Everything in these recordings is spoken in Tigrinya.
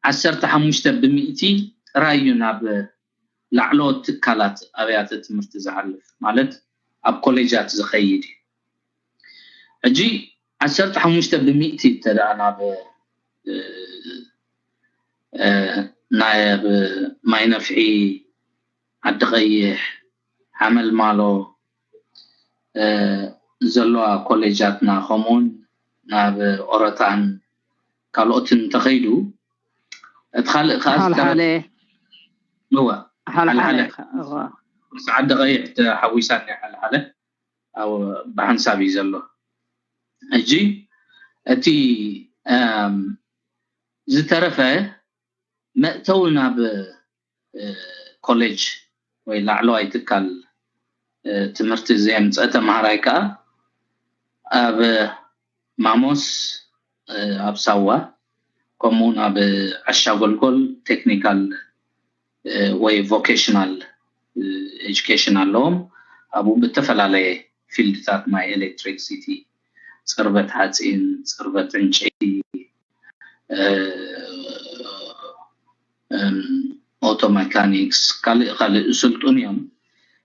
ዓሰርተ ሓሙሽተ ብሚእቲ ጥራይ እዩ ናብ ላዕለዎት ትካላት ኣብያተ ትምህርቲ ዝሓልፍ፣ ማለት ኣብ ኮሌጃት ዝኸይድ እዩ። ሕጂ ዓሰርተ ሓሙሽተ ብሚእቲ እንተ ደኣ ናብ እ፣ እ፣ ናይ ኣብ ማይ ነፍሒ፣ ዓዲ ቀይሕ፣ ሓመልማሎ እ፣ ዘለዋ ኮሌጃትና፣ ከምኡውን ናብ ኦረታን ካልኦትን እንተኸይዱ፣ እቲ ካልእ ከዓ ዝተረ- ሓልሓለ እወ፣ ሓልሓለ ሓልሓለ። እወ። ምስ ዓዲ ቀይሕ ተሓዊሳ እኒኣ ሓልሓለ ኣብ ብሓንሳብ እዩ ዘሎ። ሕጂ እቲ እም፣ ዝተረፈ መእተዊ ናብ እ፣ ኮሌጅ ወይ ላዕለዋይ ትካል እ፣ ትምህርቲ ዘየምፀ ተምሃራይ ከዓ ኣብ ማሞስ እ፣ ኣብ ሳዋ፣ ከምኡውን ኣብ ዓሻ ጎልጎል ቴክኒካል እ፣ ወይ ቮኬሽናል እ፣ ኤጁኬሽን ኣለዎም። ኣብኡ ብተፈላለየ ፊልድታት፣ ናይ ኤሌክትሪክሲቲ፣ ፅርበት ሓፂን፣ ፅርበት ዕንጨይቲ፣ እ፣ እም፣ ኦቶ መካኒክስ፣ ካልእ ካልእ ይስልጥኑ እዮም።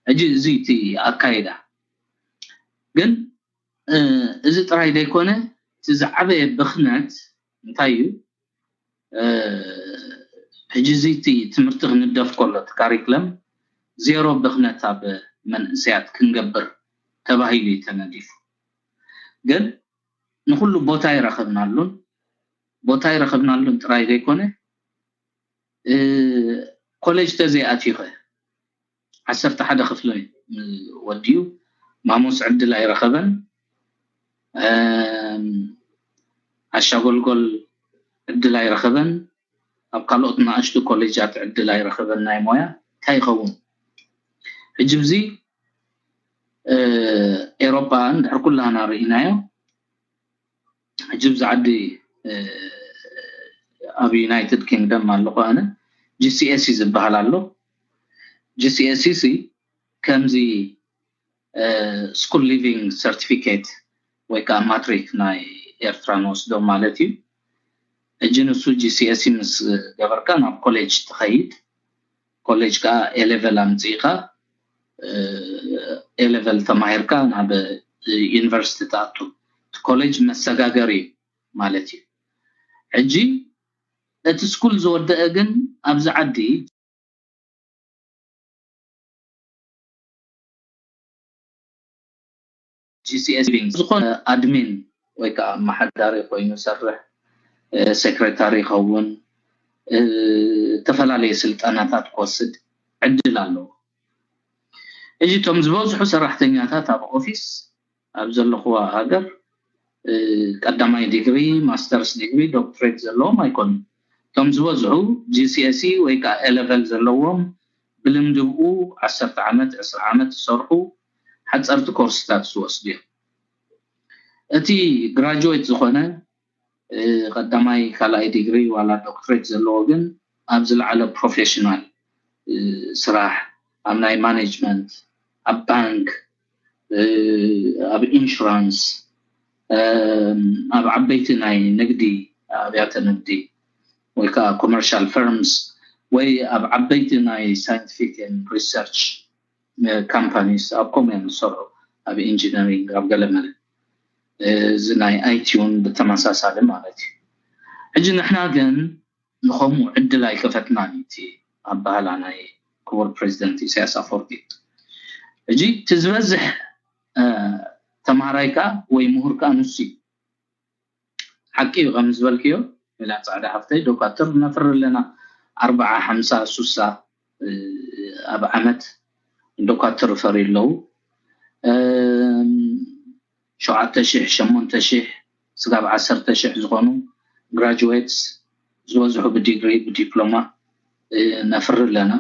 ሕጂ እዚ እቲ ኣካይዳ ግን እ፣ እዚ ጥራይ ዘይኮነ፣ እቲ ዝዓበየ ብኽነት እንታይ እዩ? እ፣ ሕጂ እዚ እቲ ትምህርቲ ክንደፍ ከሎ፣ እቲ ካሪክለም ዜሮ ብኽነት ኣብ መንእሰያት ክንገብር ተባሂሉ እዩ ተነዲፉ። ግን ንኹሉ ቦታ ኣይረኸብናሉን። ቦታ ኣይረኸብናሉን ጥራይ ዘይኮነ፣ እ፣ ኮሌጅ ተዘይኣትዩኸ ዓሰርተ ሓደ ክፍሊ ወዲኡ፣ ማሞስ ዕድል ኣይረኸበን። እም፣ ዓሻ ጎልጎል ዕድል ኣይረኸበን። ኣብ ካልኦት ንኣሽቱ ኮሌጃት ዕድል ኣይረኸበን። ናይ ሞያ እንታይ ይኸውን? ሕጂ እዚ እ፣ ኤሮጳ እንድሕር ኩላና ርኢናዮ፣ ሕጂ ኣብዚ ዓዲ እ፣ ኣብ ዩናይትድ ኪንግደም ኣለኹ ኣነ፣ ጂ ሲ ኤስ ኢ ዝበሃል ኣሎ። ጂ ሲ ኤስ ኢ ሲ ከምዚ ስኩል ሊቪንግ ሰርቲፊኬት ወይ ከዓ ማትሪክ ናይ ኤርትራ ንወስዶ ማለት እዩ። ሕጂ ንሱ ጂ ሲ ኤስ ኢ ምስ ገበርካ ናብ ኮሌጅ ትኸይድ። ኮሌጅ ከዓ ኤ ሌቨል ኣምፂእካ፣ ኤ ሌቨል ተማሂርካ ናብ ዩኒቨርሲቲ ትኣቱ። እቲ ኮሌጅ መሰጋገሪ እዩ ማለት እዩ። ሕጂ እቲ ስኩል ዝወደአ ግን ኣብዚ ዓዲ ጂ ሲ ኤስ ኢ ዝኾነ ኣድሚን ወይ ከዓ ኣመሓዳሪ ኮይኑ ሰርሕ፣ እ፣ ሴክሬታሪ ይኸውን፣ እ፣ ዝተፈላለየ ስልጠናታት ክወስድ ዕድል ኣለዎ። ሕጂ እቶም ዝበዝሑ ሰራሕተኛታት ኣብ ኦፊስ ኣብ ዘለኹዋ ሃገር፣ እ፣ ቀዳማይ ዲግሪ፣ ማስተርስ ዲግሪ፣ ዶክትሬት ዘለዎም ኣይኮኑን። እቶም ዝበዝሑ ጂ ሲ ኤስ ኢ ወይ ከዓ ኤ ሌቨል ዘለዎም፣ ብልምዲ ብኡ ዓሰርተ ዓመት፣ ዕስራ ዓመት ዝሰርሑ ሓፀርቲ ኮርስታት ዝወስዱ እዮም። እቲ ግራጁዌት ዝኾነ፣ እ፣ ቀዳማይ ካልኣይ ዲግሪ ዋላ ዶክትሬት ዘለዎ ግን ኣብ ዝለዓለ ፕሮፌሽናል፣ እ፣ ስራሕ፣ ኣብ ናይ ማኔጅመንት፣ ኣብ ባንክ፣ እ፣ ኣብ ኢንሹራንስ፣ እም፣ ኣብ ዓበይቲ ናይ ንግዲ ኣብያተ ንግዲ ወይ ከዓ ኮመርሻል ፈርምስ ወይ ኣብ ዓበይቲ ናይ ሳይንቲፊክ ሪሰርች ካምፓኒስ ኣብ ከምኡ እዮም ዝሰርሑ፣ ኣብ ኢንጂነሪንግ፣ ኣብ ገለመለ፣ እ፣ እዚ ናይ ኣይ ቲ እውን ብተመሳሳሊ ማለት እዩ። ሕጂ ንሕና ግን ንኸምኡ ዕድል ኣይከፈትናን እዩ እቲ ኣበሃላ ናይ ክቡር ፕሬዚደንት ኢሳያስ ኣፈወርቂ። ሕጂ እቲ ዝበዝሕ፣ እ፣ ተምሃራይ ከዓ ወይ ምሁር ከዓ ንሱ እዩ። ሓቂ እዩ፣ ከም ዝበልክዮ፣ ሜላት ጻዕዳ ሓፍተይ፣ ዶካትር ነፍሪ ኣለና። ኣርባዓ፣ ሓምሳ፣ ሱሳ፣ እ፣ ኣብ ዓመት ዶካትር ይፈርዩ ኣለዉ። እም፣ ሸውዓተ ሺሕ፣ ሸሞንተ ሺሕ፣ ስጋብ ዓሰርተ ሺሕ ዝኾኑ ግራጁዌትስ፣ ዝበዝሑ ብዲግሪ፣ ብዲፕሎማ፣ እ፣ ነፍሪ ኣለና።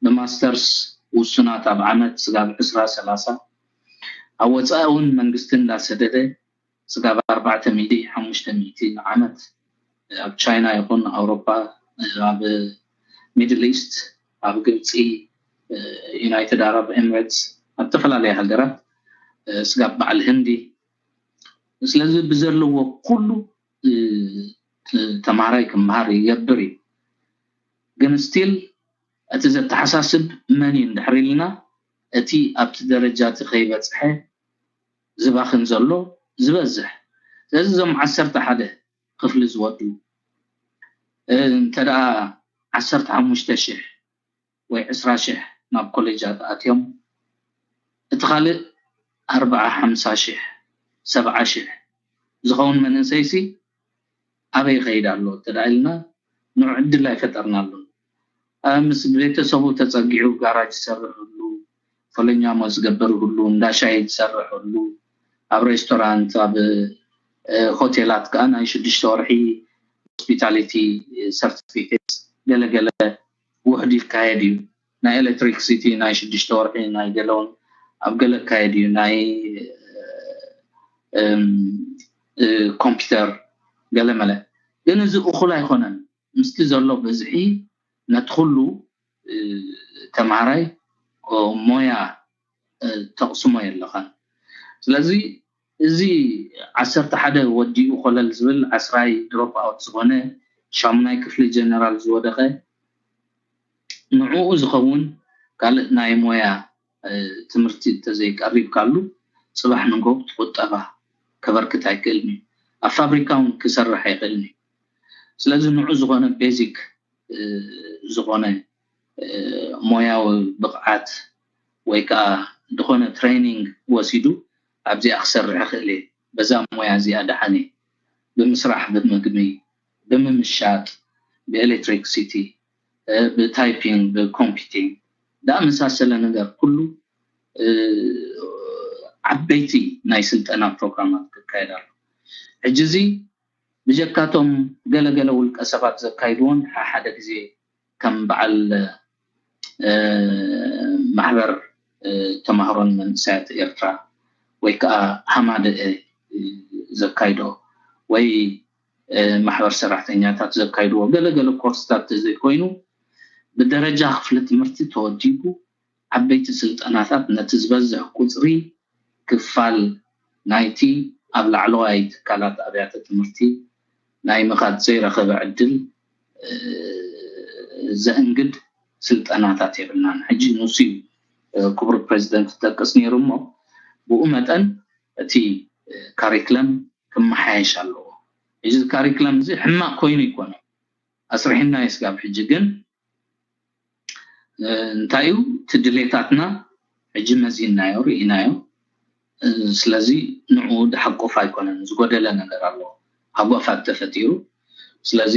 ብማስተርስ ውሱናት ኣብ ዓመት ስጋብ ዕስራ፣ ሰላሳ። ኣብ ወጻኢ እውን መንግስቲ እንዳሰደደ ስጋብ ኣርባዕተ ሚእቲ፣ ሓሙሽተ ሚእቲ ንዓመት ኣብ ቻይና ይኹን ኣውሮፓ፣ ኣብ ሚድል ኢስት፣ ኣብ ግብፂ፣ ዩናይትድ ኣረብ ኤምሬትስ፣ ኣብ ዝተፈላለያ ሃገራት፣ ስጋብ በዓል ህንዲ። ስለዚ ብዘለዎ ኩሉ፣ እ፣ ተማሃራይ ክምሃር ይገብር እዩ። ግን ስቲል እቲ ዘተሓሳስብ መን እዩ እንድሕር ኢልና፣ እቲ ኣብቲ ደረጃ እቲ ከይበፅሐ ዝባኽን ዘሎ ዝበዝሕ። ስለዚ እዞም ዓሰርተ ሓደ ክፍሊ ዝወዱ እንተ ደኣ ዓሰርተ ሓሙሽተ ሽሕ ወይ ዕስራ ሽሕ ናብ ኮሌጃት ኣትዮም፣ እቲ ካልእ ኣርብዓ ሓምሳ ሽሕ ሰብዓ ሽሕ ዝኸውን መንእሰይሲ ኣበይ ይኸይድ ኣሎ እንተ ደኣ ኢልና፣ ንዑ ዕድል ኣይፈጠርናሉን። ኣብ ምስ ቤተሰቡ ተጸጊዑ ጋራጅ ዝሰርሕሉ፣ ፈለኛሞ ዝገብርሉ፣ እንዳ ሻሂ ዝሰርሕሉ፣ ኣብ ሬስቶራንት፣ ኣብ ሆቴላት ከዓ ናይ ሽዱሽተ ወርሒ ሆስፒታሊቲ ሰርቲፊኬት ገለገለ ውሕድ ይካየድ እዩ። ናይ ኤሌክትሪክሲቲ ናይ ሽዱሽተ ወርሒ ናይ ገለውን ኣብ ገለ ይካየድ እዩ። ናይ ኮምፒውተር ገለመለ። ግን እዚ እኹል ኣይኮነን። ምስቲ ዘሎ ብዝሒ ነቲ ኩሉ ተምሃራይ ሞያ ተቕስሞ የለኻን። ስለዚ እዚ ዓሰርተ ሓደ ወዲኡ ኮለል ዝብል፣ ዓስራይ ድሮፕ ኣውት ዝኾነ፣ ሻሙናይ ክፍሊ ጀነራል ዝወደቐ፣ ንዕኡ ዝኸውን ካልእ ናይ ሞያ ትምህርቲ እንተዘይቀሪብካሉ፣ ጽባሕ ንግሆ እቲ ቁጠባ ከበርክት ኣይክእልን እዩ። ኣብ ፋብሪካ እውን ክሰርሕ ኣይክእልን እዩ። ስለዚ ንዑ ዝኾነ ቤዚክ ዝኾነ ሞያዊ ብቕዓት ወይ ከዓ ዝኾነ ትሬኒንግ ወሲዱ ኣብዚኣ ክሰርሕ ይኽእል እየ፣ በዛ ሞያ እዚኣ ደሓን እየ፣ ብምስራሕ፣ ብምግቢ፣ ብምምሻጥ፣ ብኤሌክትሪክሲቲ፣ ብታይፒንግ፣ ብኮምፒቲንግ፣ ዳኣመሳሰለ ነገር ኩሉ ዓበይቲ ናይ ስልጠና ፕሮግራማት ክካየድ ኣሎ። ሕጂ እዚ ብጀካቶም ገለገለ ውልቀ ሰባት ዘካይድዎን ሓሓደ ግዜ ከም በዓል ማሕበር ተማሃሮን መንእሰያት ኤርትራ ወይ ከዓ ሃማደኤ ዘካይዶ ወይ ማሕበር ሰራሕተኛታት ዘካይድዎ ገለገለ ኮርስታት ተዘይኮይኑ፣ ብደረጃ ክፍሊ ትምህርቲ ተወዲቡ ዓበይቲ ስልጠናታት ነቲ ዝበዝሕ ቁፅሪ ክፋል ናይቲ ኣብ ላዕለዋይ ትካላት ኣብያተ ትምህርቲ ናይ ምኻድ ዘይረኸበ ዕድል ዘእንግድ ስልጠናታት የብልናን። ሕጂ ንሱ እዩ ክቡር ፕሬዚደንት ዝጠቅስ ነይሩ እሞ፣ ብኡ መጠን እቲ ካሪክለም ክመሓየሽ ኣለዎ። እዚ ካሪክለም እዚ ሕማቕ ኮይኑ ኣይኮነን፣ ኣስሪሕና እዩ ስጋብ ሕጂ። ግን እንታይ እዩ እቲ ድሌታትና ሕጂ መዚንናዮ፣ ርኢናዮ። ስለዚ ንዕኡ ድሓቁፍ ኣይኮነን፣ ዝጎደለ ነገር ኣሎ፣ ሃጓፋት ተፈጢሩ። ስለዚ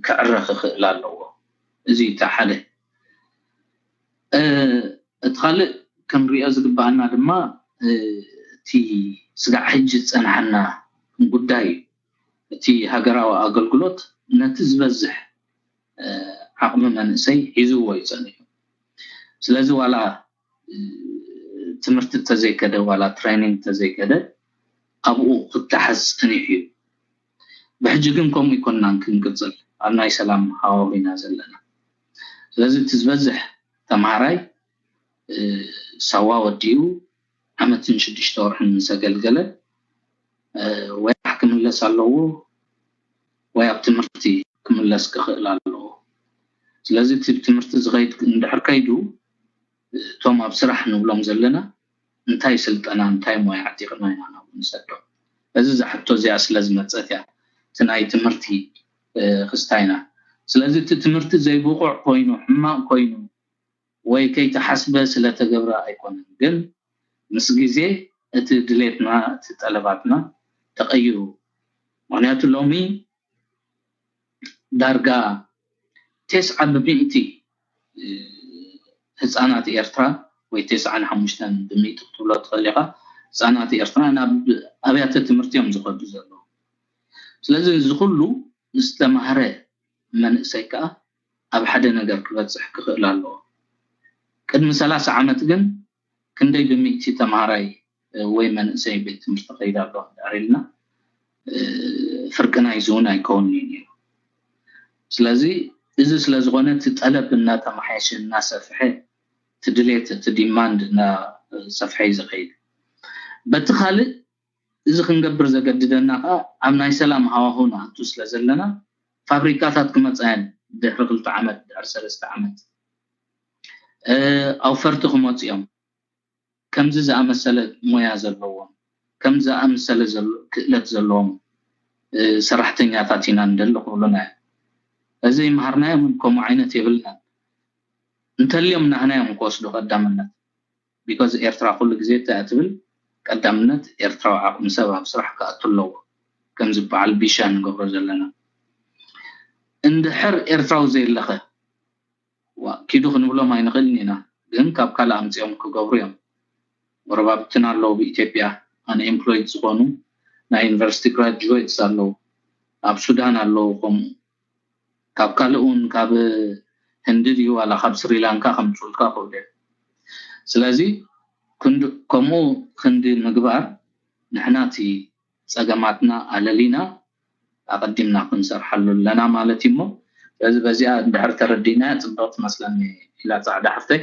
ክዕረ ክኽእል ኣለዎ። እዚ እቲ ሓደ። እቲ ካልእ ክንሪኦ ዝግባኣና ድማ እቲ ስጋዕ ሕጂ ዝፀንሓና ጉዳይ እዩ። እቲ ሃገራዊ ኣገልግሎት ነቲ ዝበዝሕ ዓቕሚ መንእሰይ ሒዝዎ እዩ ጸኒሑ። ስለዚ ዋላ ትምህርቲ እንተዘይከደ፣ ዋላ ትሬኒንግ እንተዘይከደ፣ ኣብኡ ክተሓዝ ጸኒሑ እዩ። ብሕጂ ግን ከምኡ ኣይኮንናን ክንቅጽል፣ ኣብ ናይ ሰላም ሃዋሁ ኢና ዘለና። ስለዚ እቲ ዝበዝሕ ተምሃራይ ሳዋ ወዲኡ ዓመትን ሽዱሽተ ወርሕን ምስ ኣገልገለ ወይ ስራሕ ክምለስ ኣለዎ ወይ ኣብ ትምህርቲ ክምለስ ክኽእል ኣለዎ። ስለዚ እቲ ትምህርቲ ዝኸይድ እንድሕር ከይዱ፣ እቶም ኣብ ስራሕ ንብሎም ዘለና እንታይ ስልጠና እንታይ ሞያ ዓጢቕና ኢና ናብኡ ንሰዶ? እዚ ዝሓቶ እዚኣ ስለ ዝመፀት እያ እቲ ናይ ትምህርቲ ክስታይና። ስለዚ እቲ ትምህርቲ ዘይብቑዕ ኮይኑ ሕማቕ ኮይኑ ወይ ከይተሓስበ ስለተገብረ ኣይኮነን፣ ግን ምስ ግዜ እቲ ድሌትና እቲ ጠለባትና ተቐይሩ። ምክንያቱ ሎሚ ዳርጋ ተስዓ ብሚእቲ ህፃናት ኤርትራ ወይ ተስዓን ሓሙሽተን ብሚእቲ ክትብሎ ትኽእል ኢኻ፣ ህፃናት ኤርትራ ናብ ኣብያተ ትምህርቲ እዮም ዝኸዱ ዘለዉ። ስለዚ እዚ ኩሉ ዝተማህረ መንእሰይ ከዓ ኣብ ሓደ ነገር ክበፅሕ ክኽእል ኣለዎ። ቅድሚ ሰላሳ ዓመት ግን ክንደይ ብሚእቲ ተምሃራይ ወይ መንእሰይ ቤት ትምህርቲ ከይድ ኣሎ እንድሕር ኢልና ፍርቂ ናይዚ እውን ኣይከውን እዩ ነይሩ። ስለዚ እዚ ስለ ዝኾነ እቲ ጠለብ እናተመሓየሸ እናሰፍሐ እቲ ድሌት እቲ ዲማንድ እናሰፍሐ እዩ ዝኸይድ። በቲ ካልእ እዚ ክንገብር ዘገድደና ከዓ ኣብ ናይ ሰላም ሃዋሁ ንኣቱ ስለ ዘለና ፋብሪካታት ክመፃ እየን ድሕሪ ክልተ ዓመት ድሕሪ ሰለስተ ዓመት ኣውፈርቲ ክመፁ እዮም። ከምዚ ዝኣመሰለ ሞያ ዘለዎም ከምዚ ዝኣመሰለ ክእለት ዘለዎም ሰራሕተኛታት ኢና ንደሊ ክብሉና እዮም። እዚ ይምሃርናዮም ከምኡ ዓይነት የብልናን። እንተልዮም ናህና እዮም ክወስዱ ቀዳምነት። ቢኮዝ ኤርትራ ኩሉ ግዜ እንታይ ትብል ቀዳምነት ኤርትራዊ ዓቕሚ ሰብ ኣብ ስራሕ ክኣቱ ኣለዎ ከም ዝበዓል ቢሻ ንገብሮ ዘለና። እንድሕር ኤርትራዊ ዘየለኸ ኪዱ ክንብሎም ኣይንኽእልን ኢና። ግን ካብ ካልእ ኣምፂኦም ክገብሩ እዮም። ጎረባብትና ኣለዉ ብኢትዮጵያ unemployed ዝኾኑ ናይ ዩኒቨርሲቲ graduates ኣለዉ። ኣብ ሱዳን ኣለዉ ከምኡ። ካብ ካልእ እውን ካብ ህንዲ ድዩ ዋላ ካብ ስሪላንካ ከምፅኡልካ ክእሉ እዮም። ስለዚ ከምኡ ክንዲ ምግባር ንሕና እቲ ፀገማትና ኣለሊና ኣቐዲምና ክንሰርሓሉ ኣለና ማለት እዩ። እሞ ስለዚ በዚኣ እንድሕር ተረዲእናያ ፅብቕቲ መስለኒ ኢላ ፃዕዳ ሓፍተይ።